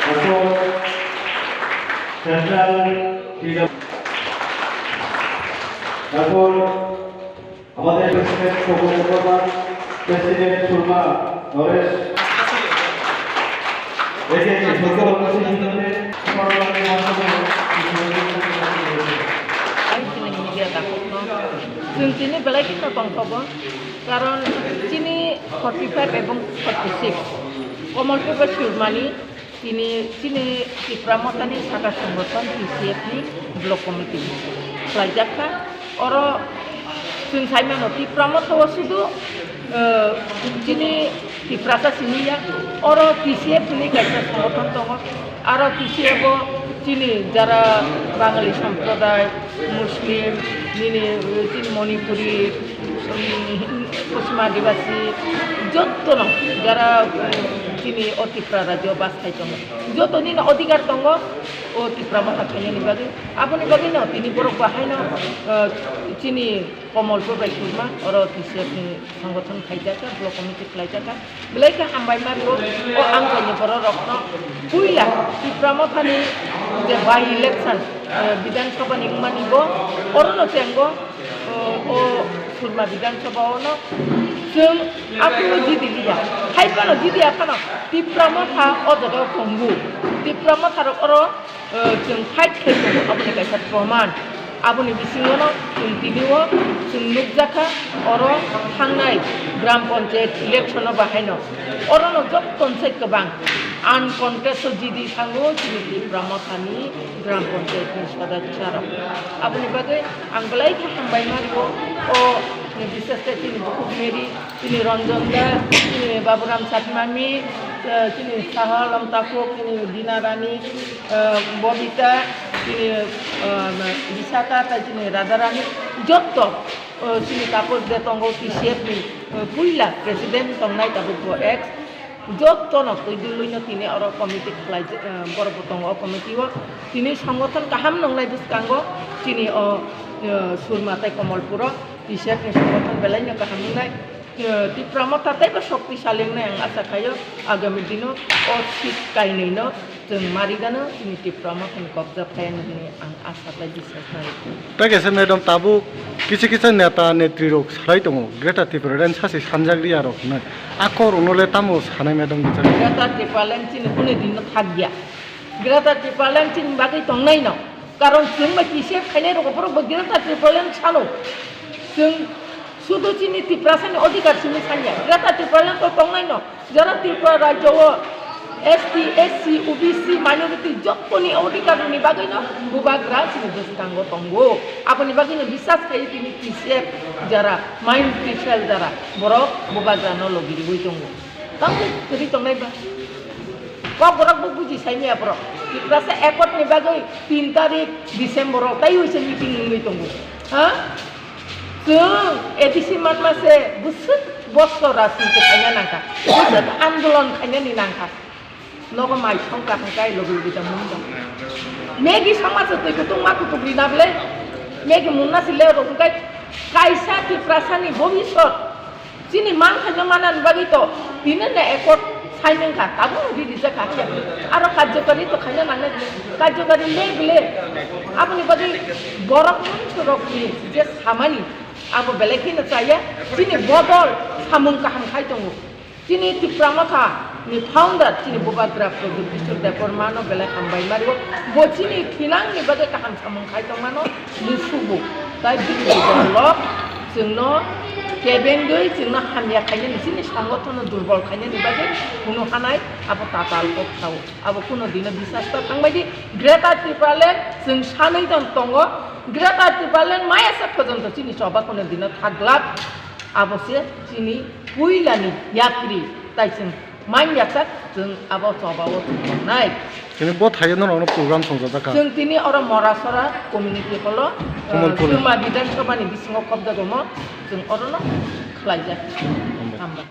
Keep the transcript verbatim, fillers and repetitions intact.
তারপর central PW, তারপর আমাদের প্রেসিডেন্ট সৌগত দেববর্মা, প্রেসিডেন্ট সুরমা নরেশ, একে একে সৌগত Debbarma. Chwng tini belai kheno tongthogo, karon chini forty five ebong forty six Komolpur bai Surmani tini chini Tipra Mothani saka songothon T C F ni block committee khlaijak kha. Oro chwng sai mano Tipra Motha o sudu, eh, chini Tiprasa simi ya, oro T C F ni kaisa songothon tongo. Aro T C F o chini jara Bangali somproday, Muslim, nini, eh, chini Manipuri, um, Poschim Adibasi, jottono jara, um, chini o Tripura rajyo bas khai tongo. Joto nini odhikar tongo o Tipra Motha khainani bagwi. Aboni bagwino tini borok bahaino, eh, chini Komolpur bai Surma oro T C F ni songothon khaijak kha, block committee khlaijak kha. Belai khe hambai ma rio o amchaini borok rokno puila Tipra Mothani je by election, eh, Bidhan Sabha ni wngmani bo orono chengo, o, o Surma Bidhan Sabha ono chwng aphuru jidi liya. Hai phano jidi ya phano Tipra Motha o jaga o tongo. Tipra Motha rok oro, eh, chwng fight khai tongo, aboni kaisa proman. Aboni bisingono chwng tini o chwng nukjakha oro thangnai Gram Panchayat election o bahaino. Orono jottoni sai kwbang uncontested jidi thango chini Tipra Mothani Gram Panchayat ni sodosyo rok. Aboni bagwi ang belai khe hambai ma rio o, bishesh khe chini bukhuk Mary, chini Ranjan da, chini Baburam Chatmami, eh, chini Saha Alam Takhuk, chini Dina Rani, eh, Bobita, chini, eh, Bisaka, tai chini Radha Rani, jotto, eh, chini Taposh de tongo T C F ni, eh, puila president tongnai tabuk bo ex, jottono twi duluino tini oro committee khlai, eh, borok bo tongo o committee o. Tini songothon kaham nongnai bwskango chini o, eh, Surma tai Komolpuro T C F ni songothon belaino kaham wngnai. Eh, Tipra Motha teibo shoktisali wngnai ang asa khaio, agami dino o seat kainwino chwng marigano chini Tipra Mothani kobja phaiani hwnwi ang asa khlai, biswas khlai. Tei kaisa madam tabuk kisa kisa neta netri rok salai tongo, Greater Tipraland sachi sanjak riya rok hwnwi. A kok rokno le tamo sanai madam kisa? Greater Tipraland chini kunu dino thakya. Greater Tipraland chini bagwi tongnaino. Karon chwng bai T C F khainai rok borok bo Greater Tipraland sano. Chwng sudu chini Tiprasani odhikar simi sanya. Greater Tipraland to tongnaino. Jara Tripura rajyo o S T, S C, O B C, minority jottoni odhikar ni bagwino bubagra chini bwskango tongo. Aboni bagwino biswas khai tini T C F jara minority cell jara borok bubagrano logi riwi tongo. Tamo kwrwi tongnai ba? Kok borok bo buji sai maya borok. Tiprasa accord ni bagwi tin tarik December o tai uisa meeting wngwi tongo. Ha? Chwng A D C manma se bwswk bosor rajniti khaina nangkha. Bwswk andolon khainani nangkha. Nogo mai songkha hwnkhe logi logi da mung da. Maggie songma se twi kutung ma kutuk rina bwle. Maggie munna si le rok hwnkhe kaisa Tiprasani bobisot. Chini man khaina manani bagwi to tini ne accord sign wngkha, tabuk rwi rijak kha khe. Aro karjokari to khaina nangnai, karjokari le bile. Aboni bagwi borok mungsorokni je samani abo belai kheno chaya, chini bodol samung kaham khai tongo. Chini Tipra Motha ni founder chini bubagra Pradyot Kishore Debbarma no belai hambai mario. Bo chini thinang ni bagwi kaham samung khai tongmano musugo. Tai bini dolo chwngno kebengwi chwngno hamya khainani, chini songothono durbol khainani bagwi hwnwi hanai abo tatal kok sao. Abo kuno dino biswas ta thangbai di. Greater Tipraland chwng sanwi tong tongo. Greater Tipraland maya sa phojonto chini choba kuno dino thaglak. Abo se chini puilani yapri tai chwng man yaksak chwng abo choba o tongthoknai. Chini bo thaio norokno program songjak kha. Chwng tini oro Morasora community hall o, Kamalpur. Chwma Bidhan Sabha ni bisingo khobjago mo chwng orono khlaijak. Hambai. Hambai.